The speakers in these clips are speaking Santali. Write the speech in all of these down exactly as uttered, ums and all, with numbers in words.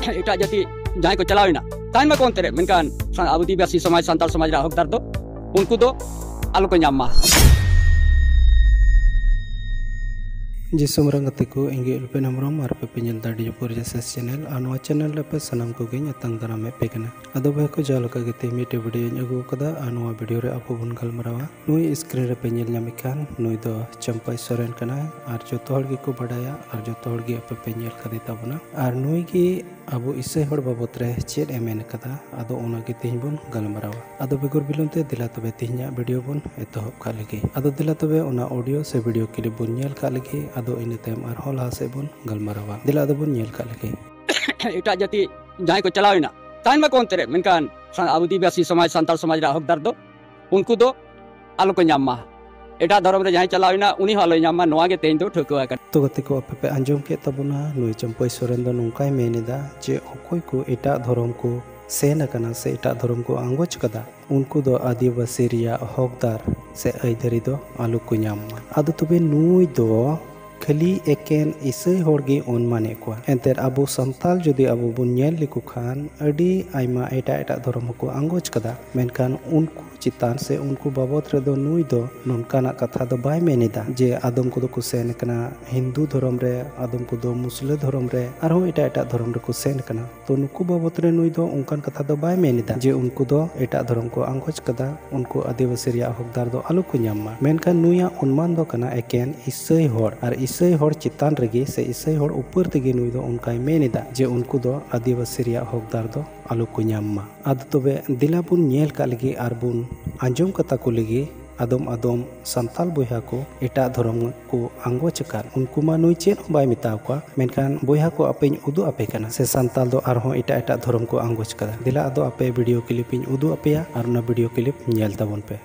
ᱮᱴᱟᱜ ᱡᱟᱹᱛᱤ ᱡᱟᱦᱟᱸᱭ ᱠᱚ ᱪᱟᱞᱟᱣ ᱮᱱᱟ, ᱛᱟᱦᱮᱱ ᱢᱟᱠᱚ ᱚᱱᱛᱮ ᱨᱮ, ᱢᱮᱱᱠᱷᱟᱱ ᱥᱟ-, ᱟᱹᱫᱤᱵᱟᱹᱥᱤ ᱥᱚᱢᱟᱡᱽ, ᱥᱟᱱᱛᱟᱲ ᱥᱚᱢᱟᱡᱽ ᱨᱮᱱᱟᱜ ᱦᱚᱠᱫᱟᱨ ᱫᱚ ᱩᱱᱠᱩ ᱫᱚ ᱟᱞᱚ ᱠᱚ ᱧᱟᱢ ᱢᱟ᱾ ᱡᱤᱥᱩ ᱢᱟᱨᱟᱝ ᱜᱟᱛᱮ ᱠᱚ, ᱤᱧ ᱜᱮ ᱩᱞᱯᱮᱱ ᱦᱮᱢᱵᱨᱚᱢ, ᱟᱨ ᱯᱮ ᱯᱮ ᱧᱮᱞ ᱫᱟ ᱰᱤᱡᱮ ᱯᱚᱨᱤᱡᱟ ᱥᱮᱥ ᱪᱮᱱᱮᱞ᱾ ᱟᱨ ᱱᱚᱣᱟ ᱪᱮᱱᱮᱞ ᱨᱮ ᱟᱯᱮ ᱥᱟᱱᱟᱢ ᱠᱚᱜᱮᱧ ᱟᱛᱟᱝ ᱫᱟᱨᱟᱢᱮᱫ ᱯᱮ ᱠᱟᱱᱟ᱾ ᱟᱫᱚ ᱵᱚᱭᱦᱟ ᱠᱚ, ᱡᱟᱦᱟᱸ ᱞᱮᱠᱟ ᱜᱮ ᱛᱮᱦᱮᱧ ᱢᱤᱫᱴᱮᱡ ᱵᱷᱤᱰᱤᱭᱳᱧ ᱟᱹᱜᱩ ᱟᱠᱟᱫᱟ, ᱟᱨ ᱱᱚᱣᱟ ᱵᱷᱤᱰᱤᱭᱳ ᱨᱮ ᱟᱵᱚ ᱵᱚᱱ ᱜᱟᱞᱢᱟᱨᱟᱣᱟ᱾ ᱱᱩᱭ ᱥᱠᱨᱤᱱ ᱨᱮᱯᱮ ᱧᱮᱞ ᱧᱟᱢᱮ ᱠᱷᱟᱱ, ᱱᱩᱭ ᱫᱚ ᱪᱟᱢᱯᱟᱭ ᱥᱚᱨᱮᱱ ᱠᱟᱱᱟᱭ, ᱟᱨ ᱡᱚᱛᱚ ᱦᱚᱲ ᱜᱮᱠᱚ ᱵᱟᱰᱟᱭᱟ, ᱟᱨ ᱡᱚᱛᱚ ᱦᱚᱲ ᱜᱮ ᱟᱯᱮ ᱯᱮ ᱧᱮᱞ ᱠᱟᱫᱮ ᱛᱟᱵᱚᱱᱟ᱾ ᱟᱨ ᱱᱩᱭ ᱜᱮ ᱟᱵᱚ ᱤᱥᱟᱹᱭ ᱦᱚᱲ ᱵᱟᱵᱚᱛ ᱨᱮ ᱪᱮᱫ ᱮ ᱢᱮᱱ ᱠᱟᱫᱟ, ᱟᱫᱚ ᱚᱱᱟ ᱜᱮ ᱛᱮᱦᱮᱧ ᱵᱚᱱ ᱜᱟᱞᱢᱟᱨᱟᱣᱟ᱾ ᱟᱫᱚ ᱵᱮᱜᱚᱨ ᱵᱤᱞᱚᱢ ᱛᱮ ᱫᱮᱞᱟ ᱛᱚᱵᱮ ᱛᱮᱦᱮᱧᱟᱜ ᱵᱷᱤᱰᱤᱭᱳ ᱵᱚᱱ ᱮᱛᱚᱦᱚᱵ ᱠᱟᱜ ᱞᱮᱜᱮ᱾ ᱟᱫᱚ ᱫᱮᱞᱟ ᱛᱚᱵᱮ ᱚᱱᱟ ᱚᱰᱤᱭᱳ ᱥᱮ ᱵᱷᱤᱰᱤᱭᱳ ᱠᱞᱤᱯ ᱵᱚᱱ ᱧᱮᱞ ᱠᱟᱜ ᱞᱮᱜᱮ, ᱟᱫᱚ ᱤᱱᱟᱹ ᱛᱟᱭᱚᱢ ᱟᱨᱦᱚᱸ ᱞᱟᱦᱟ ᱥᱮᱫ ᱵᱚᱱ ᱜᱟᱞᱢᱟᱨᱟᱣᱟ᱾ ᱫᱮᱞᱟ ᱟᱫᱚ ᱵᱚᱱ ᱧᱮᱞ ᱠᱟᱜ ᱞᱮᱜᱮ᱾ ᱮᱴᱟᱜ ᱡᱟᱹᱛᱤ ᱡᱟᱦᱟᱸᱭ ᱠᱚ ᱪᱟᱞᱟᱣ ᱮᱱᱟ, ᱛᱟᱦᱮᱱ ᱢᱟᱠᱚ ᱚᱱᱛᱮ ᱨᱮ, ᱢᱮᱱᱠᱷᱟᱱ ᱥᱟ-, ᱟᱹᱫᱤᱵᱟᱹᱥᱤ ᱥᱚᱢᱟᱡᱽ, ᱥᱟᱱᱛᱟᱲ ᱥᱚᱢᱟᱡᱽ ᱨᱮᱱᱟᱜ ᱦᱚᱠᱫᱟᱨ ᱫᱚ ᱩᱱᱠᱩ ᱫᱚ ᱟᱞᱚ ᱠᱚ ᱧᱟᱢ ᱢᱟ᱾ ᱮᱴᱟᱜ ᱫᱷᱚᱨᱚᱢ ᱨᱮ ᱡᱟᱦᱟᱸᱭ ᱪᱟᱞᱟᱣ ᱮᱱᱟ, ᱩᱱᱤ ᱦᱚᱸ ᱟᱞᱚᱭ ᱧᱟᱢ ᱢᱟ, ᱱᱚᱣᱟ ᱜᱮ ᱛᱮᱦᱮᱧ ᱫᱚ ᱴᱷᱟᱹᱣᱠᱟᱹ ᱟᱠᱟᱱᱟ᱾ ᱛᱚ ᱜᱟᱛᱮ ᱠᱚ, ᱟᱯᱮ ᱯᱮ ᱟᱸᱡᱚᱢ ᱠᱮᱫ ᱛᱟᱵᱚᱱᱟ, ᱱᱩᱭ ᱪᱟᱢᱯᱟᱹᱭ ᱥᱚᱨᱮᱱ ᱫᱚ ᱱᱚᱝᱠᱟᱭ ᱢᱮᱱ ᱮᱫᱟ ᱡᱮ ᱚᱠᱚᱭ ᱠᱚ ᱮᱴᱟᱜ ᱫᱷᱚᱨᱚᱢ ᱠᱚ ᱥᱮᱱ ᱟᱠᱟᱱᱟ ᱥᱮ ᱮᱴᱟᱜ ᱫᱷᱚᱨᱚᱢ ᱠᱚ ᱟᱸᱜᱚᱪ ᱠᱟᱫᱟ, ᱩᱱᱠᱩ ᱫᱚ ᱟᱹᱫᱤᱵᱟᱹᱥᱤ ᱨᱮᱭᱟᱜ ᱦᱚᱠᱫᱟᱨ ᱥᱮ ᱟᱹᱭᱫᱟᱹᱨᱤ ᱫᱚ ᱟᱞᱚ ᱠᱚ ᱧᱟᱢ ᱢᱟ᱾ ᱟᱫᱚ ᱛᱚᱵᱮ ᱱᱩᱭ ᱫᱚ ᱠᱷᱟᱹᱞᱤ ᱮᱠᱮᱱ ᱤᱥᱟᱹᱭ ᱦᱚᱲ ᱜᱮ ᱚᱱᱢᱟᱱᱮᱫ ᱠᱚᱣᱟ᱾ ᱮᱱᱛᱮᱫ ᱟᱵᱚ ᱥᱟᱱᱛᱟᱞ ᱡᱩᱫᱤ ᱟᱵᱚ ᱵᱚᱱ ᱧᱮᱞ ᱞᱮᱠᱚ ᱠᱷᱟᱱ, ᱟᱹᱰᱤ ᱟᱭᱢᱟ ᱮᱴᱟᱜ ᱮᱴᱟᱜ ᱫᱷᱚᱨᱚᱢ ᱦᱚᱸᱠᱚ ᱟᱸᱜᱚᱪ ᱠᱟᱫᱟ, ᱢᱮᱱᱠᱷᱟᱱ ᱩᱱᱠᱩ ᱪᱮᱛᱟᱱ ᱥᱮ ᱩᱱᱠᱩ ᱵᱟᱵᱚᱫ ᱨᱮᱫᱚ ᱱᱩᱭ ᱫᱚ ᱱᱚᱝᱠᱟᱱᱟᱜ ᱠᱟᱛᱷᱟ ᱫᱚ ᱵᱟᱭ ᱢᱮᱱ ᱮᱫᱟ ᱡᱮ ᱟᱫᱚᱢ ᱠᱚᱫᱚ ᱠᱚ ᱥᱮᱱ ᱠᱟᱱᱟ ᱦᱤᱱᱫᱩ ᱫᱷᱚᱨᱚᱢ ᱨᱮ, ᱟᱫᱚᱢ ᱠᱚᱫᱚ ᱢᱩᱥᱞᱟᱹ ᱫᱷᱚᱨᱚᱢ ᱨᱮ, ᱟᱨᱦᱚᱸ ᱮᱴᱟᱜ ᱮᱴᱟᱜ ᱫᱷᱚᱨᱚᱢ ᱨᱮᱠᱚ ᱥᱮᱱ ᱠᱟᱱᱟ᱾ ᱛᱚ ᱱᱩᱠᱩ ᱵᱟᱵᱚᱫ ᱨᱮ ᱱᱩᱭ ᱫᱚ ᱚᱱᱠᱟᱱ ᱠᱟᱛᱷᱟ ᱫᱚ ᱵᱟᱭ ᱢᱮᱱ ᱮᱫᱟ ᱡᱮ ᱩᱱᱠᱩ ᱫᱚ ᱮᱴᱟᱜ ᱫᱷᱚᱨᱚᱢ ᱠᱚ ᱟᱸᱜᱚᱪ ᱠᱟᱫᱟ, ᱩᱱᱠᱩ ᱟᱹᱫᱤᱵᱟᱹᱥᱤ ᱨᱮᱭᱟᱜ ᱦᱚᱠᱫᱟᱨ ᱫᱚ ᱟᱞᱚ ᱠᱚ ᱧᱟᱢ ᱢᱟ᱾ ᱢᱮᱱᱠᱷᱟᱱ ᱱᱩᱭᱟᱜ ᱚᱱᱢᱟᱱ ᱫᱚ ᱠᱟᱱᱟ ᱮᱠᱮᱱ ᱤᱥᱟᱹᱭ ᱦᱚᱲ, ᱟᱨ ᱤᱥᱟᱹᱭ ᱦᱚᱲ ᱪᱮᱛᱟᱱ ᱨᱮᱜᱮ ᱥᱮ ᱤᱥᱟᱹᱭ ᱦᱚᱲ ᱩᱯᱟᱹᱨ ᱛᱮᱜᱮ ᱱᱩᱭ ᱫᱚ ᱚᱱᱠᱟᱭ ᱢᱮᱱ ᱮᱫᱟ ᱡᱮ ᱩᱱᱠᱩ ᱫᱚ ᱟᱹᱫᱤᱵᱟᱹᱥᱤ ᱨᱮᱭᱟᱜ ᱦᱚᱠᱫᱟᱨ ᱫᱚ ᱟᱞᱚ ᱠᱚ ᱧᱟᱢ ᱢᱟ᱾ ᱟᱫᱚ ᱛᱚᱵᱮ ᱫᱮᱞᱟ ᱵᱚᱱ ᱧᱮᱞ ᱠᱟᱜ ᱞᱮᱜᱮ ᱟᱨ ᱵᱚᱱ ᱟᱸᱡᱚᱢ ᱠᱟᱛᱟ ᱠᱚ ᱞᱮᱜᱮ ᱟᱫᱚᱢ ᱟᱫᱚᱢ ᱥᱟᱱᱛᱟᱞ ᱵᱚᱭᱦᱟ ᱠᱚ ᱮᱴᱟᱜ ᱫᱷᱚᱨᱚᱢ ᱠᱚ ᱟᱸᱜᱚᱪ ᱟᱠᱟᱫ᱾ ᱩᱱᱠᱩ ᱢᱟ ᱱᱩᱭ ᱪᱮᱫ ᱦᱚᱸ ᱵᱟᱭ ᱢᱮᱛᱟᱣ ᱠᱚᱣᱟ, ᱢᱮᱱᱠᱷᱟᱱ ᱵᱚᱭᱦᱟ ᱠᱚ ᱟᱯᱮᱧ ᱩᱫᱩᱜ ᱟᱯᱮ ᱠᱟᱱᱟ, ᱥᱮ ᱥᱟᱱᱛᱟᱞ ᱫᱚ ᱟᱨᱦᱚᱸ ᱮᱴᱟᱜ ᱮᱴᱟᱜ ᱫᱷᱚᱨᱚᱢ ᱠᱚ ᱟᱸᱜᱚᱪ ᱠᱟᱫᱟ᱾ ᱫᱮᱞᱟ ᱟᱫᱚ ᱟᱯᱮ ᱵᱷᱤᱰᱤᱭᱳ ᱠᱞᱤᱯ ᱤᱧ ᱩᱫᱩᱜ ᱟᱯᱮᱭᱟ ᱟᱨ ᱚᱱᱟ ᱵᱷᱤᱰᱤᱭᱳ ᱠᱞᱤᱯ ᱧᱮᱞ ᱛᱟᱵᱚᱱ ᱯᱮ᱾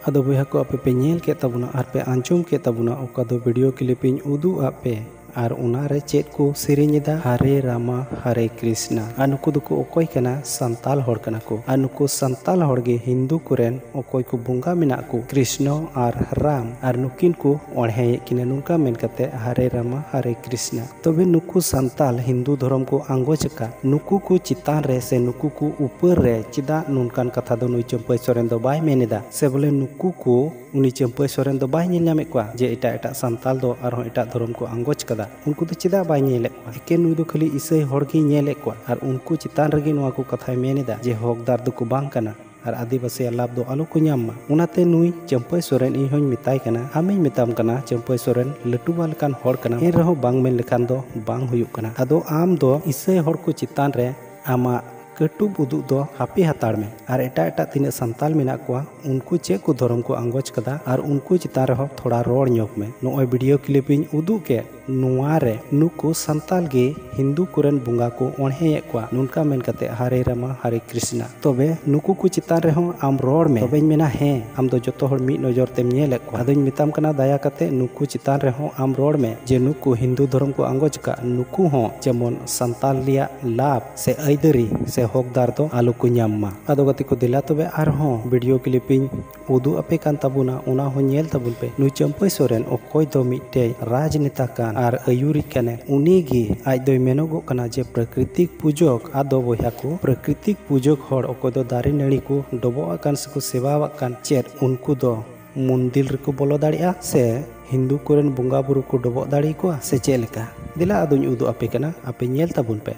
ᱟᱫᱚ ᱛᱚ ᱵᱚᱭᱦᱟ ᱠᱚ, ᱟᱯᱮ ᱯᱮ ᱧᱮᱞ ᱠᱮᱫ ᱛᱟᱵᱚᱱᱟ ᱟᱨ ᱯᱮ ᱟᱸᱡᱚᱢ ᱠᱮᱫ ᱛᱟᱵᱚᱱᱟ ᱚᱠᱟ ᱫᱚ ᱵᱷᱤᱰᱤᱭᱳ ᱠᱞᱤᱯ ᱤᱧ ᱩᱫᱩᱜ ᱟᱫ ᱯᱮ, ᱟᱨ ᱚᱱᱟ ᱨᱮ ᱪᱮᱫ ᱠᱚ ᱥᱮᱨᱮᱧ ᱮᱫᱟ, ᱦᱟᱨᱮ ᱨᱟᱢᱟ ᱦᱟᱨᱮ ᱠᱨᱤᱥᱱᱟ᱾ ᱟᱨ ᱱᱩᱠᱩ ᱫᱚᱠᱚ ᱚᱠᱚᱭ ᱠᱟᱱᱟ? ᱥᱟᱱᱛᱟᱞ ᱦᱚᱲ ᱠᱟᱱᱟ ᱠᱚ᱾ ᱟᱨ ᱱᱩᱠᱩ ᱥᱟᱱᱛᱟᱞ ᱦᱚᱲ ᱜᱮ ᱦᱤᱱᱫᱩ ᱠᱚᱨᱮᱱ ᱚᱠᱚᱭ ᱠᱚ ᱵᱚᱸᱜᱟ ᱢᱮᱱᱟᱜ ᱠᱚ, ᱠᱨᱤᱥᱱᱚ ᱟᱨ ᱨᱟᱢ, ᱟᱨ ᱱᱩᱠᱤᱱ ᱠᱚ ᱚᱬᱦᱮᱭᱮᱫ ᱠᱤᱱᱟ ᱱᱚᱝᱠᱟ ᱢᱮᱱ ᱠᱟᱛᱮ, ᱦᱟᱨᱮ ᱨᱟᱢᱟ ᱦᱟᱨᱮ ᱠᱨᱤᱥᱱᱟ᱾ ᱛᱚᱵᱮ ᱱᱩᱠᱩ ᱥᱟᱱᱛᱟᱞ ᱦᱤᱱᱫᱩ ᱫᱷᱚᱨᱚᱢ ᱠᱚ ᱟᱸᱜᱚᱪ ᱟᱠᱟᱫ, ᱱᱩᱠᱩ ᱠᱚ ᱪᱮᱛᱟᱱ ᱨᱮ ᱥᱮ ᱱᱩᱠᱩ ᱠᱚ ᱩᱯᱟᱹᱨ ᱨᱮ ᱪᱮᱫᱟᱜ ᱱᱚᱝᱠᱟᱱ ᱠᱟᱛᱷᱟ ᱫᱚ ᱱᱩᱭ ᱪᱟᱹᱢᱯᱟᱹᱭ ᱥᱚᱨᱮᱱ ᱫᱚ ᱵᱟᱭ ᱢᱮᱱ ᱮᱫᱟ? ᱥᱮ ᱵᱚᱞᱮ ᱱᱩᱠᱩ ᱠᱚ ᱩᱱᱤ ᱪᱟᱹᱢᱯᱟᱹᱭ ᱥᱚᱨᱮᱱ ᱫᱚ ᱵᱟᱭ ᱧᱮᱞ ᱧᱟᱢᱮᱫ ᱠᱚᱣᱟ ᱡᱮ ᱮᱴᱟᱜ ᱮᱴᱟᱜ ᱥᱟᱱᱛᱟᱞ ᱫᱚ ᱟᱨᱦᱚᱸ ᱮᱴᱟᱜ ᱫᱷᱚᱨᱚᱢ ᱠᱚ ᱟᱸᱜᱚᱪ ᱠᱟᱫᱟ? ᱩᱱᱠᱩ ᱫᱚ ᱪᱮᱫᱟᱜ ᱵᱟᱭ ᱧᱮᱞᱮᱫ ᱠᱚᱣᱟ? ᱮᱠᱮᱱ ᱱᱩᱭ ᱫᱚ ᱠᱷᱟᱹᱞᱤ ᱤᱥᱟᱹᱭ ᱦᱚᱲ ᱜᱮᱭ ᱧᱮᱞᱮᱫ ᱠᱚᱣᱟ ᱟᱨ ᱩᱱᱠᱩ ᱪᱮᱛᱟᱱ ᱨᱮᱜᱮ ᱱᱚᱣᱟ ᱠᱚ ᱠᱟᱛᱷᱟᱭ ᱢᱮᱱ ᱮᱫᱟ ᱡᱮ ᱦᱚᱠᱫᱟᱨ ᱫᱚᱠᱚ ᱵᱟᱝ ᱠᱟᱱᱟ ᱟᱨ ᱟᱹᱫᱤᱵᱟᱹᱥᱤᱭᱟᱜ ᱞᱟᱵᱷ ᱫᱚ ᱟᱞᱚ ᱠᱚ ᱧᱟᱢ ᱢᱟ᱾ ᱚᱱᱟᱛᱮ ᱱᱩᱭ ᱪᱟᱹᱢᱯᱟᱹᱭ ᱥᱚᱨᱮᱱ, ᱤᱧ ᱦᱚᱧ ᱢᱮᱛᱟᱭ ᱠᱟᱱᱟ, ᱟᱢᱤᱧ ᱢᱮᱛᱟᱢ ᱠᱟᱱᱟ, ᱪᱟᱹᱢᱯᱟᱹᱭ ᱥᱚᱨᱮᱱ ᱞᱟᱹᱴᱩᱵᱟ ᱞᱮᱠᱟᱱ ᱦᱚᱲ ᱠᱟᱱᱟ, ᱮᱱ ᱨᱮᱦᱚᱸ ᱵᱟᱝ ᱢᱮᱱ ᱞᱮᱠᱷᱟᱱ ᱫᱚ ᱵᱟᱝ ᱦᱩᱭᱩᱜ ᱠᱟᱱᱟ᱾ ᱟᱫᱚ ᱟᱢ ᱫᱚ ᱤᱥᱟᱹᱭ ᱦᱚᱲ ᱠᱚ ᱪᱮᱛᱟᱱ ᱨᱮ ᱟᱢᱟᱜ ᱠᱟᱹᱴᱩᱵ ᱩᱫᱩᱜ ᱫᱚ ᱦᱟᱹᱯᱤ ᱦᱟᱛᱟᱲ ᱢᱮ᱾ ᱟᱨ ᱮᱴᱟᱜ ᱮᱴᱟᱜ ᱛᱤᱱᱟᱹᱜ ᱥᱟᱱᱛᱟᱞ ᱢᱮᱱᱟᱜ ᱠᱚᱣᱟ, ᱩᱱᱠᱩ ᱪᱮᱫ ᱠᱚ ᱫᱷᱚᱨᱚᱢ ᱠᱚ ᱟᱸᱜᱚᱪ ᱠᱟᱫᱟ, ᱟᱨ ᱩᱱᱠᱩ ᱪᱮᱛᱟᱱ ᱨᱮᱦᱚᱸ ᱛᱷᱚᱲᱟ ᱨᱚᱲ ᱧᱚᱜ ᱢᱮ᱾ ᱱᱚᱜᱼᱚᱭ ᱵᱷᱤᱰᱤᱭᱳ ᱠᱞᱤᱯ ᱤᱧ ᱩᱫᱩᱜ ᱠᱮᱫ, ᱱᱚᱣᱟ ᱨᱮ ᱱᱩᱠᱩ ᱥᱟᱱᱛᱟᱞ ᱜᱮ ᱦᱤᱱᱫᱩ ᱠᱚᱨᱮᱱ ᱵᱚᱸᱜᱟ ᱠᱚ ᱚᱬᱦᱮᱭᱮᱫ ᱠᱚᱣᱟ ᱱᱚᱝᱠᱟ ᱢᱮᱱ ᱠᱟᱛᱮ, ᱦᱟᱨᱮ ᱨᱟᱢᱟ ᱦᱟᱨᱮ ᱠᱨᱤᱥᱱᱟ᱾ ᱛᱚᱵᱮ ᱱᱩᱠᱩ ᱠᱚ ᱪᱮᱛᱟᱱ ᱨᱮᱦᱚᱸ ᱟᱢ ᱨᱚᱲ ᱢᱮ, ᱛᱚᱵᱮᱧ ᱢᱮᱱᱟ ᱦᱮᱸ, ᱟᱢ ᱫᱚ ᱡᱚᱛᱚ ᱦᱚᱲ ᱢᱤᱫ ᱱᱚᱡᱚᱨ ᱛᱮᱢ ᱧᱮᱞᱮᱫ ᱠᱚᱣᱟ᱾ ᱟᱫᱚᱧ ᱢᱮᱛᱟᱢ ᱠᱟᱱᱟ, ᱫᱟᱭᱟ ᱠᱟᱛᱮ ᱱᱩᱠᱩ ᱪᱮᱛᱟᱱ ᱨᱮᱦᱚᱸ ᱟᱢ ᱨᱚᱲ ᱢᱮ ᱡᱮ ᱱᱩᱠᱩ ᱦᱤᱱᱫᱩ ᱫᱷᱚᱨᱚᱢ ᱠᱚ ᱟᱸᱜᱚᱪ ᱟᱠᱟᱫ, ᱱᱩᱠᱩ ᱦᱚᱸ ᱡᱮᱢᱚᱱ ᱥᱟᱱᱛᱟᱞ ᱨᱮᱭᱟᱜ ᱞᱟᱵᱷ ᱥᱮ ᱟᱹᱭᱫᱟᱹᱨᱤ ᱥᱮ ᱦᱚᱠᱫᱟᱨ ᱫᱚ ᱟᱞᱚ ᱠᱚ ᱧᱟᱢ ᱢᱟ᱾ ᱟᱫᱚ ᱜᱟᱛᱮ ᱠᱚ, ᱫᱮᱞᱟ ᱛᱚᱵᱮ ᱟᱨᱦᱚᱸ ᱵᱷᱤᱰᱤᱭᱳ ᱠᱞᱤᱯ ᱤᱧ ᱩᱫᱩᱜ ᱟᱯᱮ ᱠᱟᱱ ᱛᱟᱵᱚᱱᱟ, ᱚᱱᱟ ᱦᱚᱸ ᱧᱮᱞ ᱛᱟᱵᱚᱱ ᱯᱮ᱾ ᱱᱩᱭ ᱪᱟᱹᱢᱯᱟᱹᱭ ᱥᱚᱨᱮᱱ ᱚᱠᱚᱭ ᱫᱚ ᱢᱤᱫᱴᱮᱡ ᱨᱟᱡᱽᱱᱮᱛᱟ ᱠᱟᱱ ᱟᱨ ᱟᱹᱭᱩᱨᱤᱡ ᱠᱟᱱᱟᱭ, ᱩᱱᱤ ᱜᱮ ᱟᱡ ᱫᱚᱭ ᱢᱮᱱᱚᱜᱚᱜ ᱠᱟᱱᱟ ᱡᱮ ᱯᱨᱟᱠᱨᱤᱛᱤᱠ ᱯᱩᱡᱚᱠ᱾ ᱟᱫᱚ ᱵᱚᱭᱦᱟ ᱠᱚ, ᱯᱨᱟᱠᱨᱤᱛᱤᱠ ᱯᱩᱡᱚᱠ ᱦᱚᱲ ᱚᱠᱚᱭ ᱫᱚ ᱫᱟᱨᱮ ᱱᱟᱹᱲᱤ ᱠᱚ ᱰᱚᱵᱚᱜ ᱟᱜ ᱠᱟᱱ ᱥᱮᱠᱚ ᱥᱮᱵᱟᱣᱟᱜ ᱠᱟᱱ, ᱪᱮᱫ ᱩᱱᱠᱩ ᱫᱚ ᱢᱩᱱᱫᱤᱞ ᱨᱮᱠᱚ ᱵᱚᱞᱚ ᱫᱟᱲᱮᱭᱟᱜᱼᱟ ᱥᱮ ᱦᱤᱱᱫᱩ ᱠᱚᱨᱮᱱ ᱵᱚᱸᱜᱟ ᱵᱩᱨᱩ ᱠᱚ ᱰᱚᱵᱚᱜ ᱫᱟᱲᱮᱭᱟᱠᱚᱣᱟ ᱥᱮ ᱪᱮᱫ ᱞᱮᱠᱟ? ᱫᱮᱞᱟ ᱟᱫᱚᱧ ᱩᱫᱩᱜ ᱟᱯᱮ ᱠᱟᱱᱟ, ᱟᱯᱮ ᱧᱮᱞ ᱛᱟᱵᱚᱱ ᱯᱮ᱾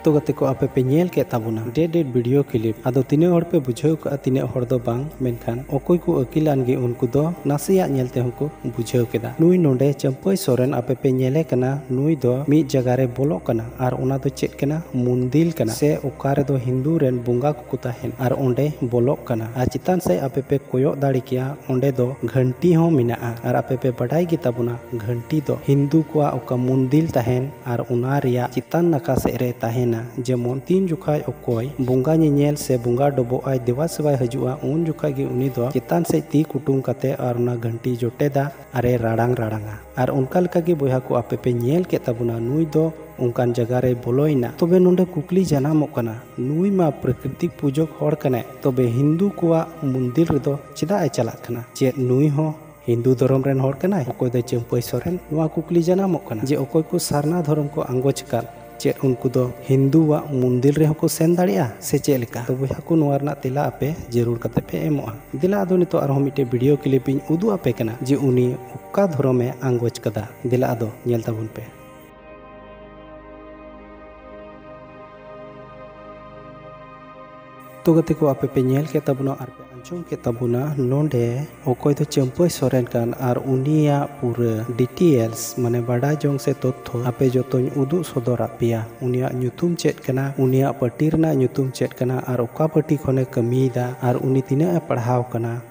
ᱛᱚ ᱜᱟᱛᱮ ᱠᱚ, ᱟᱯᱮ ᱯᱮ ᱧᱮᱞ ᱠᱮᱫ ᱛᱟᱵᱚᱱᱟ ᱰᱮᱴ ᱰᱮᱴ ᱵᱷᱤᱰᱤᱭᱳ ᱠᱞᱤᱯ᱾ ᱟᱫᱚ ᱛᱤᱱᱟᱹᱜ ᱦᱚᱲ ᱯᱮ ᱵᱩᱡᱷᱟᱹᱣ ᱠᱟᱜᱼᱟ, ᱛᱤᱱᱟᱹᱜ ᱦᱚᱲ ᱫᱚ ᱵᱟᱝ, ᱢᱮᱱᱠᱷᱟᱱ ᱚᱠᱚᱭ ᱠᱚ ᱟᱹᱠᱤᱞᱟᱱ ᱜᱮ ᱩᱱᱠᱩ ᱫᱚ ᱱᱟᱥᱮᱭᱟᱜ ᱧᱮᱞ ᱛᱮᱦᱚᱸ ᱠᱚ ᱵᱩᱡᱷᱟᱹᱣ ᱠᱮᱫᱟ᱾ ᱱᱩᱭ ᱱᱚᱰᱮ ᱪᱟᱹᱢᱯᱟᱹᱭ ᱥᱚᱨᱮᱱ ᱟᱯᱮ ᱯᱮ ᱧᱮᱞᱮ ᱠᱟᱱᱟ, ᱱᱩᱭ ᱫᱚ ᱢᱤᱫ ᱡᱟᱭᱜᱟ ᱨᱮ ᱵᱚᱞᱚᱜ ᱠᱟᱱᱟ ᱟᱨ ᱚᱱᱟ ᱫᱚ ᱪᱮᱫ ᱠᱟᱱᱟ? ᱢᱩᱱᱫᱤᱞ ᱠᱟᱱᱟ, ᱥᱮ ᱚᱠᱟ ᱨᱮᱫᱚ ᱦᱤᱱᱫᱩ ᱨᱮᱱ ᱵᱚᱸᱜᱟ ᱠᱚᱠᱚ ᱛᱟᱦᱮᱱ, ᱟᱨ ᱚᱸᱰᱮ ᱵᱚᱞᱚᱜ ᱠᱟᱱᱟ᱾ ᱟᱨ ᱪᱮᱛᱟᱱ ᱥᱮᱫ ᱟᱯᱮ ᱯᱮ ᱠᱚᱭᱚᱜ ᱫᱟᱲᱮ ᱠᱮᱭᱟ, ᱚᱸᱰᱮ ᱫᱚ ᱜᱷᱟᱹᱱᱴᱤ ᱦᱚᱸ ᱢᱮᱱᱟᱜᱼᱟ᱾ ᱟᱨ ᱟᱯᱮ ᱯᱮ ᱵᱟᱰᱟᱭ ᱜᱮ ᱛᱟᱵᱚᱱᱟ, ᱜᱷᱟᱹᱱᱴᱤ ᱫᱚ ᱦᱤᱱᱫᱩ ᱠᱚᱣᱟᱜ ᱚᱠᱟ ᱢᱩᱱᱫᱤᱞ ᱛᱟᱦᱮᱱ ᱟᱨ ᱚᱱᱟ ᱨᱮᱭᱟᱜ ᱪᱮᱛᱟᱱ ᱱᱟᱠᱷᱟ ᱥᱮᱫ ᱨᱮ ᱛᱟᱦᱮᱱ ᱡᱮᱢᱚᱱ ᱛᱤᱱ ᱡᱚᱠᱷᱟᱡ ᱚᱠᱚᱭ ᱵᱚᱸᱜᱟ ᱧᱮᱧᱮᱞ ᱥᱮ ᱵᱚᱸᱜᱟ ᱰᱚᱵᱚᱜ ᱟᱭ ᱫᱮᱵᱟ ᱥᱮᱵᱟᱭ ᱦᱤᱡᱩᱜᱼᱟ, ᱩᱱ ᱡᱚᱠᱷᱟᱡ ᱜᱮ ᱩᱱᱤ ᱫᱚ ᱪᱮᱛᱟᱱ ᱥᱮᱫ ᱛᱤ ᱠᱩᱴᱩᱢ ᱠᱟᱛᱮ ᱟᱨ ᱚᱱᱟ ᱜᱷᱟᱱᱴᱤ ᱡᱚᱴᱮᱫᱟ ᱟᱨᱮ ᱨᱟᱲᱟᱝ ᱨᱟᱲᱟᱝᱟ᱾ ᱟᱨ ᱚᱱᱠᱟ ᱞᱮᱠᱟ ᱜᱮ ᱵᱚᱭᱦᱟ ᱠᱚ, ᱟᱯᱮ ᱯᱮ ᱧᱮᱞ ᱠᱮᱫ ᱛᱟᱵᱚᱱᱟ, ᱱᱩᱭ ᱫᱚ ᱚᱱᱠᱟᱱ ᱡᱟᱭᱜᱟ ᱨᱮᱭ ᱵᱚᱞᱚᱭᱮᱱᱟ᱾ ᱛᱚᱵᱮ ᱱᱚᱰᱮ ᱠᱩᱠᱞᱤ ᱡᱟᱱᱟᱢᱚᱜ ᱠᱟᱱᱟ, ᱱᱩᱭ ᱢᱟ ᱯᱨᱟᱠᱨᱤᱛᱤᱠ ᱯᱩᱡᱚᱠ ᱦᱚᱲ ᱠᱟᱱᱟᱭ, ᱛᱚᱵᱮ ᱦᱤᱱᱫᱩ ᱠᱚᱣᱟᱜ ᱢᱚᱱᱫᱤᱨ ᱨᱮᱫᱚ ᱪᱮᱫᱟᱜ ᱮ ᱪᱟᱞᱟᱜ ᱠᱟᱱᱟ? ᱪᱮᱫ ᱱᱩᱭ ᱦᱚᱸ ᱦᱤᱱᱫᱩ ᱫᱷᱚᱨᱚᱢ ᱨᱮᱱ ᱦᱚᱲ ᱠᱟᱱᱟᱭ? ᱚᱠᱚᱭ ᱫᱚ ᱪᱟᱹᱢᱯᱟᱹᱭ ᱥᱚᱨᱮᱱ? ᱱᱚᱣᱟ ᱠᱩᱠᱞᱤ ᱡᱟᱱᱟᱢᱚᱜ ᱠᱟᱱᱟ ᱡᱮ ᱚᱠᱚᱭ ᱠᱚ ᱥᱟᱨᱱᱟ ᱫᱷᱚᱨᱚᱢ ᱠᱚ ᱟᱸᱜᱚᱪ ᱟᱠᱟᱫ, ᱪᱮᱫ ᱩᱱᱠᱩ ᱫᱚ ᱦᱤᱱᱫᱩᱣᱟᱜ ᱢᱚᱱᱫᱤᱨ ᱨᱮᱦᱚᱸ ᱠᱚ ᱥᱮᱱ ᱫᱟᱲᱮᱭᱟᱜᱼᱟ ᱥᱮ ᱪᱮᱫ ᱞᱮᱠᱟ? ᱛᱚ ᱵᱚᱭᱦᱟ ᱠᱚ, ᱱᱚᱣᱟ ᱨᱮᱱᱟᱜ ᱛᱮᱞᱟ ᱟᱯᱮ ᱡᱟᱹᱨᱩᱲ ᱠᱟᱛᱮ ᱯᱮ ᱮᱢᱚᱜᱼᱟ᱾ ᱫᱮᱞᱟ ᱟᱫᱚ ᱱᱤᱛᱚᱜ ᱟᱨᱦᱚᱸ ᱢᱤᱫᱴᱮᱡ ᱵᱷᱤᱰᱤᱭᱳ ᱠᱞᱤᱯ ᱤᱧ ᱩᱫᱩᱜ ᱟᱯᱮ ᱠᱟᱱᱟ ᱡᱮ ᱩᱱᱤ ᱚᱠᱟ ᱫᱷᱚᱨᱚᱢᱮ ᱟᱸᱜᱚᱪ ᱠᱟᱫᱟ᱾ ᱫᱮᱞᱟ ᱟᱫᱚ ᱧᱮᱞ ᱛᱟᱵᱚᱱ ᱯᱮ᱾ ᱛᱚ ᱜᱟᱛᱮ ᱠᱚ, ᱟᱯᱮ ᱯᱮ ᱧᱮᱞ ᱠᱮᱫ ᱛᱟᱵᱚᱱᱟ ᱟᱨ ᱯᱮ ᱟᱸᱡᱚᱢ ᱠᱮᱫ ᱛᱟᱵᱚᱱᱟ ᱱᱚᱰᱮ ᱚᱠᱚᱭ ᱫᱚ ᱪᱟᱹᱢᱯᱟᱹᱭ ᱥᱚᱨᱮᱱ ᱠᱟᱱ ᱟᱨ ᱩᱱᱤᱭᱟᱜ ᱯᱩᱨᱟᱹ ᱰᱤᱴᱮᱞᱥ, ᱢᱟᱱᱮ ᱵᱟᱰᱟᱭ ᱡᱚᱝ ᱥᱮ ᱛᱚᱛᱛᱷᱚ ᱟᱯᱮ ᱡᱚᱛᱚᱧ ᱩᱫᱩᱜ ᱥᱚᱫᱚᱨᱟᱫ ᱯᱮᱭᱟ᱾ ᱩᱱᱤᱭᱟᱜ ᱧᱩᱛᱩᱢ ᱪᱮᱫ ᱠᱟᱱᱟ, ᱩᱱᱤᱭᱟᱜ ᱯᱟᱹᱴᱤ ᱨᱮᱱᱟᱜ ᱧᱩᱛᱩᱢ ᱪᱮᱫ ᱠᱟᱱᱟ ᱟᱨ ᱚᱠᱟ ᱯᱟᱹᱴᱤ ᱠᱷᱚᱱᱮ ᱠᱟᱹᱢᱤᱭᱮᱫᱟ ᱟᱨ ᱩᱱᱤ ᱛᱤᱱᱟᱹᱜ ᱮ ᱯᱟᱲᱦᱟᱣ ᱠᱟᱱᱟ,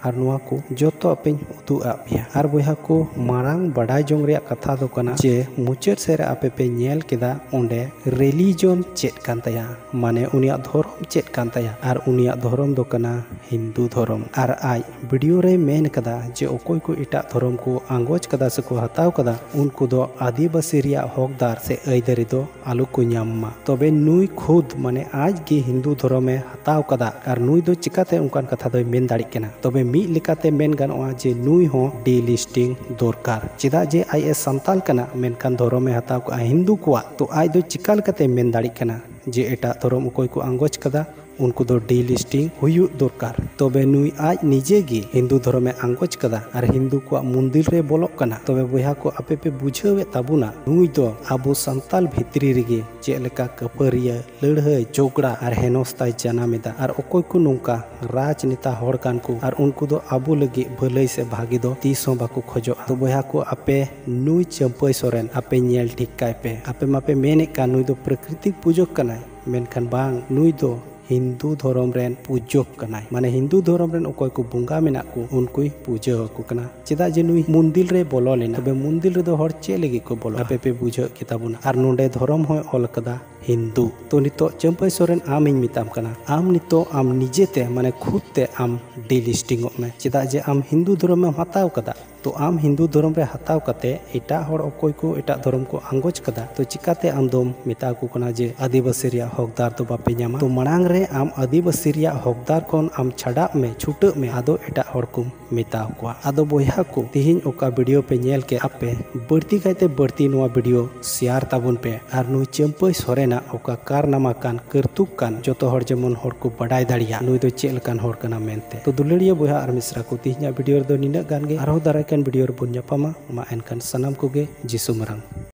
ᱟᱨ ᱱᱚᱣᱟ ᱠᱚ ᱡᱚᱛᱚ ᱟᱯᱮᱧ ᱩᱫᱩᱜ ᱟᱫ ᱯᱮᱭᱟ᱾ ᱟᱨ ᱵᱚᱭᱦᱟ ᱠᱚ, ᱢᱟᱲᱟᱝ ᱵᱟᱰᱟᱭ ᱡᱚᱝ ᱨᱮᱭᱟᱜ ᱠᱟᱛᱷᱟ ᱫᱚ ᱠᱟᱱᱟ ᱡᱮ ᱢᱩᱪᱟᱹᱫ ᱥᱮᱫ ᱨᱮ ᱟᱯᱮ ᱯᱮ ᱧᱮᱞ ᱠᱮᱫᱟ ᱚᱸᱰᱮ ᱨᱤᱞᱤᱡᱚᱱ ᱪᱮᱫ ᱠᱟᱱ ᱛᱟᱭᱟ, ᱢᱟᱱᱮ ᱩᱱᱤᱭᱟᱜ ᱫᱷᱚᱨᱚᱢ ᱪᱮᱫ ᱠᱟᱱ ᱛᱟᱭᱟ, ᱟᱨ ᱩᱱᱤᱭᱟᱜ ᱫᱷᱚᱨᱚᱢ ᱫᱚ ᱠᱟᱱᱟ ᱦᱤᱱᱫᱩ ᱫᱷᱚᱨᱚᱢ᱾ ᱟᱨ ᱟᱡ ᱵᱷᱤᱰᱤᱭᱳ ᱨᱮᱭ ᱢᱮᱱ ᱠᱟᱫᱟ ᱡᱮ ᱚᱠᱚᱭ ᱠᱚ ᱮᱴᱟᱜ ᱫᱷᱚᱨᱚᱢ ᱠᱚ ᱟᱸᱜᱚᱪ ᱠᱟᱫᱟ ᱥᱮᱠᱚ ᱦᱟᱛᱟᱣ ᱠᱟᱫᱟ, ᱩᱱᱠᱩ ᱫᱚ ᱟᱹᱫᱤᱵᱟᱹᱥᱤ ᱨᱮᱭᱟᱜ ᱦᱚᱠᱫᱟᱨ ᱥᱮ ᱟᱹᱭᱫᱟᱹᱨᱤ ᱫᱚ ᱟᱞᱚ ᱠᱚ ᱧᱟᱢ ᱢᱟ᱾ ᱛᱚᱵᱮ ᱱᱩᱭ ᱠᱷᱩᱫ, ᱢᱟᱱᱮ ᱟᱡ ᱜᱮ ᱦᱤᱱᱫᱩ ᱫᱷᱚᱨᱚᱢᱮ ᱦᱟᱛᱟᱣ ᱠᱟᱫᱟ, ᱟᱨ ᱱᱩᱭ ᱫᱚ ᱪᱤᱠᱟᱛᱮ ᱚᱱᱠᱟᱱ ᱠᱟᱛᱷᱟ ᱫᱚᱭ ᱢᱮᱱ ᱫᱟᱲᱮᱭᱟᱜ ᱠᱟᱱᱟ? ᱛᱚᱵᱮ ᱢᱤᱫ ᱞᱮᱠᱟᱛᱮ ᱢᱮᱱ ᱜᱟᱱᱚᱜᱼᱟ ᱡᱮ ᱱᱩᱭ ᱦᱚᱸ ᱰᱤᱞᱤᱥᱴᱤᱝ ᱫᱚᱨᱠᱟᱨ᱾ ᱪᱮᱫᱟᱜ ᱡᱮ ᱟᱡ ᱮ ᱥᱟᱱᱛᱟᱞ ᱠᱟᱱᱟ, ᱢᱮᱱᱠᱷᱟᱱ ᱫᱷᱚᱨᱚᱢᱮ ᱦᱟᱛᱟᱣ ᱠᱟᱜᱼᱟ ᱦᱤᱱᱫᱩ ᱠᱚᱣᱟᱜ, ᱛᱚ ᱟᱡ ᱫᱚ ᱪᱤᱠᱟ ᱞᱮᱠᱟᱛᱮ ᱢᱮᱱ ᱫᱟᱲᱮᱭᱟᱜ ᱠᱟᱱᱟ ᱡᱮ ᱮᱴᱟᱜ ᱫᱷᱚᱨᱚᱢ ᱚᱠᱚᱭ ᱠᱚ ᱟᱸᱜᱚᱪ ᱠᱟᱫᱟ ᱩᱱᱠᱩ ᱫᱚ ᱰᱤᱞᱤᱥᱴᱤᱝ ᱦᱩᱭᱩᱜ ᱫᱚᱨᱠᱟᱨ? ᱛᱚᱵᱮ ᱱᱩᱭ ᱟᱡ ᱱᱤᱡᱮ ᱜᱮ ᱦᱤᱱᱫᱩ ᱫᱷᱚᱨᱚᱢᱮ ᱟᱸᱜᱚᱪ ᱠᱟᱫᱟ ᱟᱨ ᱦᱤᱱᱫᱩ ᱠᱚᱣᱟᱜ ᱢᱚᱱᱫᱤᱨ ᱨᱮ ᱵᱚᱞᱚᱜ ᱠᱟᱱᱟ᱾ ᱛᱚᱵᱮ ᱵᱚᱭᱦᱟ ᱠᱚ, ᱟᱯᱮ ᱯᱮ ᱵᱩᱡᱷᱟᱹᱣᱮᱫ ᱛᱟᱵᱚᱱᱟ, ᱱᱩᱭ ᱫᱚ ᱟᱵᱚ ᱥᱟᱱᱛᱟᱞ ᱵᱷᱤᱛᱨᱤ ᱨᱮᱜᱮ ᱪᱮᱫ ᱞᱮᱠᱟ ᱠᱟᱹᱯᱟᱹᱨᱤᱭᱟᱹ, ᱞᱟᱹᱲᱦᱟᱹᱭ, ᱡᱷᱚᱜᱽᱲᱟ ᱟᱨ ᱦᱮᱱᱚᱥᱛᱟᱭ ᱡᱟᱱᱟᱢ ᱮᱫᱟ᱾ ᱟᱨ ᱚᱠᱚᱭ ᱠᱚ ᱱᱚᱝᱠᱟ ᱨᱟᱡᱽᱱᱮᱛᱟ ᱦᱚᱲ ᱠᱟᱱ ᱠᱚ, ᱟᱨ ᱩᱱᱠᱩ ᱫᱚ ᱟᱵᱚ ᱞᱟᱹᱜᱤᱫ ᱵᱷᱟᱹᱞᱟᱹᱭ ᱥᱮ ᱵᱷᱟᱜᱮ ᱫᱚ ᱛᱤᱥ ᱦᱚᱸ ᱵᱟᱠᱚ ᱠᱷᱚᱡᱚᱜᱼᱟ᱾ ᱛᱚ ᱵᱚᱭᱦᱟ ᱠᱚ, ᱟᱯᱮ ᱱᱩᱭ ᱪᱟᱹᱢᱯᱟᱹᱭ ᱥᱚᱨᱮᱱ ᱟᱯᱮ ᱧᱮᱞ ᱴᱷᱤᱠ ᱠᱟᱭ ᱯᱮ᱾ ᱟᱯᱮ ᱢᱟᱯᱮ ᱢᱮᱱᱮᱫ ᱠᱟᱱ ᱱᱩᱭ ᱫᱚ ᱯᱨᱟᱠᱨᱤᱛᱤᱠ ᱯᱩᱡᱚᱠ ᱠᱟᱱᱟᱭ, ᱢᱮᱱᱠᱷᱟᱱ ᱵᱟᱝ, ᱱᱩᱭ ᱫᱚ ᱦᱤᱱᱫᱩ ᱫᱷᱚᱨᱚᱢ ᱨᱮᱱ ᱯᱩᱡᱚᱠ ᱠᱟᱱᱟᱭ᱾ ᱢᱟᱱᱮ ᱦᱤᱱᱫᱩ ᱫᱷᱚᱨᱚᱢ ᱨᱮᱱ ᱚᱠᱚᱭ ᱠᱚ ᱵᱚᱸᱜᱟ ᱢᱮᱱᱟᱜ ᱠᱚ, ᱩᱱᱠᱩᱭ ᱯᱩᱡᱟᱹ ᱟᱠᱚ ᱠᱟᱱᱟ᱾ ᱪᱮᱫᱟᱜ ᱡᱮ ᱱᱩᱭ ᱢᱚᱱᱫᱤᱨ ᱨᱮ ᱵᱚᱞᱚ ᱞᱮᱱᱟ᱾ ᱛᱚᱵᱮ ᱢᱚᱱᱫᱤᱨ ᱨᱮᱫᱚ ᱦᱚᱲ ᱪᱮᱫ ᱞᱟᱹᱜᱤᱫ ᱠᱚ ᱵᱚᱞᱚᱜᱼᱟ? ᱟᱯᱮ ᱯᱮ ᱵᱩᱡᱷᱟᱹᱣ ᱠᱮᱫ ᱛᱟᱵᱚᱱᱟ᱾ ᱟᱨ ᱱᱚᱰᱮ ᱫᱷᱚᱨᱚᱢ ᱦᱚᱸᱭ ᱚᱞ ᱠᱟᱫᱟ, ᱦᱤᱱᱫᱩ᱾ ᱛᱚ ᱱᱤᱛᱚᱜ ᱪᱟᱹᱢᱯᱟᱹᱭ ᱥᱚᱨᱮᱱ, ᱟᱢ ᱤᱧ ᱢᱮᱛᱟᱢ ᱠᱟᱱᱟ, ᱟᱢ ᱱᱤᱛᱚᱜ ᱟᱢ ᱱᱤᱡᱮᱛᱮ, ᱢᱟᱱᱮ ᱠᱷᱩᱫ ᱛᱮ ᱟᱢ delisting ᱚᱜ ᱢᱮ᱾ ᱪᱮᱫᱟᱜ ᱡᱮ ᱟᱢ ᱦᱤᱱᱫᱩ ᱫᱷᱚᱨᱚᱢ ᱮᱢ ᱦᱟᱛᱟᱣ ᱠᱟᱫᱟ, ᱛᱚ ᱟᱢ ᱦᱤᱱᱫᱩ ᱫᱷᱚᱨᱚᱢ ᱨᱮ ᱦᱟᱛᱟᱣ ᱠᱟᱛᱮ ᱮᱴᱟᱜ ᱦᱚᱲ ᱚᱠᱚᱭ ᱠᱚ ᱮᱴᱟᱜ ᱫᱷᱚᱨᱚᱢ ᱠᱚ ᱟᱸᱜᱚᱪ ᱠᱟᱫᱟ, ᱛᱚ ᱪᱤᱠᱟᱛᱮ ᱟᱢ ᱫᱚᱢ ᱢᱮᱛᱟ ᱠᱚ ᱠᱟᱱᱟ ᱡᱮ ᱟᱹᱫᱤᱵᱟᱹᱥᱤ ᱨᱮᱭᱟᱜ ᱦᱚᱠᱫᱟᱨ ᱫᱚ ᱵᱟᱯᱮ ᱧᱟᱢᱟ? ᱛᱚ ᱢᱟᱲᱟᱝ ᱨᱮ ᱟᱢ ᱟᱹᱫᱤᱵᱟᱹᱥᱤ ᱨᱮᱭᱟᱜ ᱦᱚᱠᱫᱟᱨ ᱠᱷᱚᱱ ᱟᱢ ᱪᱷᱟᱰᱟᱜ ᱢᱮ, ᱪᱷᱩᱴᱟᱹᱜ ᱢᱮ, ᱟᱫᱚ ᱮᱴᱟᱜ ᱦᱚᱲ ᱠᱚᱢ ᱢᱮᱛᱟ ᱠᱚᱣᱟ᱾ ᱟᱫᱚ ᱵᱚᱭᱦᱟ ᱠᱚ, ᱛᱤᱦᱤᱧ ᱚᱠᱟ video ᱯᱮ ᱧᱮᱞ ᱠᱮᱫ, ᱟᱯᱮ ᱵᱟᱹᱲᱛᱤ ᱠᱟᱭᱛᱮ ᱵᱟᱹᱲᱛᱤ ᱱᱚᱣᱟ video share ᱛᱟᱵᱚᱱ ᱯᱮ ᱟᱨ ᱱᱩᱭ ᱪᱟᱹᱢᱯᱟᱹᱭ ᱥᱚᱨᱮᱱᱟᱜ ᱚᱠᱟ ᱠᱟᱨᱱᱟᱢᱟ ᱠᱟᱱ, ᱠᱟᱹᱨᱛᱩᱠ ᱠᱟᱱ, ᱡᱚᱛᱚ ᱦᱚᱲ ᱡᱮᱢᱚᱱ ᱦᱚᱲ ᱠᱚ ᱵᱟᱰᱟᱭ ᱫᱟᱲᱮᱭᱟᱜ ᱱᱩᱭ ᱫᱚ ᱪᱮᱫ ᱞᱮᱠᱟᱱ ᱦᱚᱲ ᱠᱟᱱᱟ ᱢᱮᱱᱛᱮ᱾ ᱛᱚ ᱫᱩᱞᱟᱹᱲᱤᱭᱟᱹ ᱵᱚᱭᱦᱟ ᱟᱨ ᱢᱤᱥᱨᱟ ᱠᱚ, ᱛᱤᱦᱤᱧᱟᱜ video ᱨᱮᱫᱚ ᱱᱤᱱᱟᱹᱜ ᱜᱟᱱ ᱜᱮ᱾ ᱟᱨᱦᱚᱸ ᱫᱟᱨᱟᱭ ᱠᱟᱱ video ᱨᱮᱵᱚᱱ ᱧᱟᱯᱟᱢᱟ᱾ ᱢᱟ ᱮᱱᱠᱷᱟᱱ ᱥᱟᱱᱟᱢ ᱠᱚᱜᱮ ᱡᱤᱥᱩ ᱢᱟᱨᱟᱝ᱾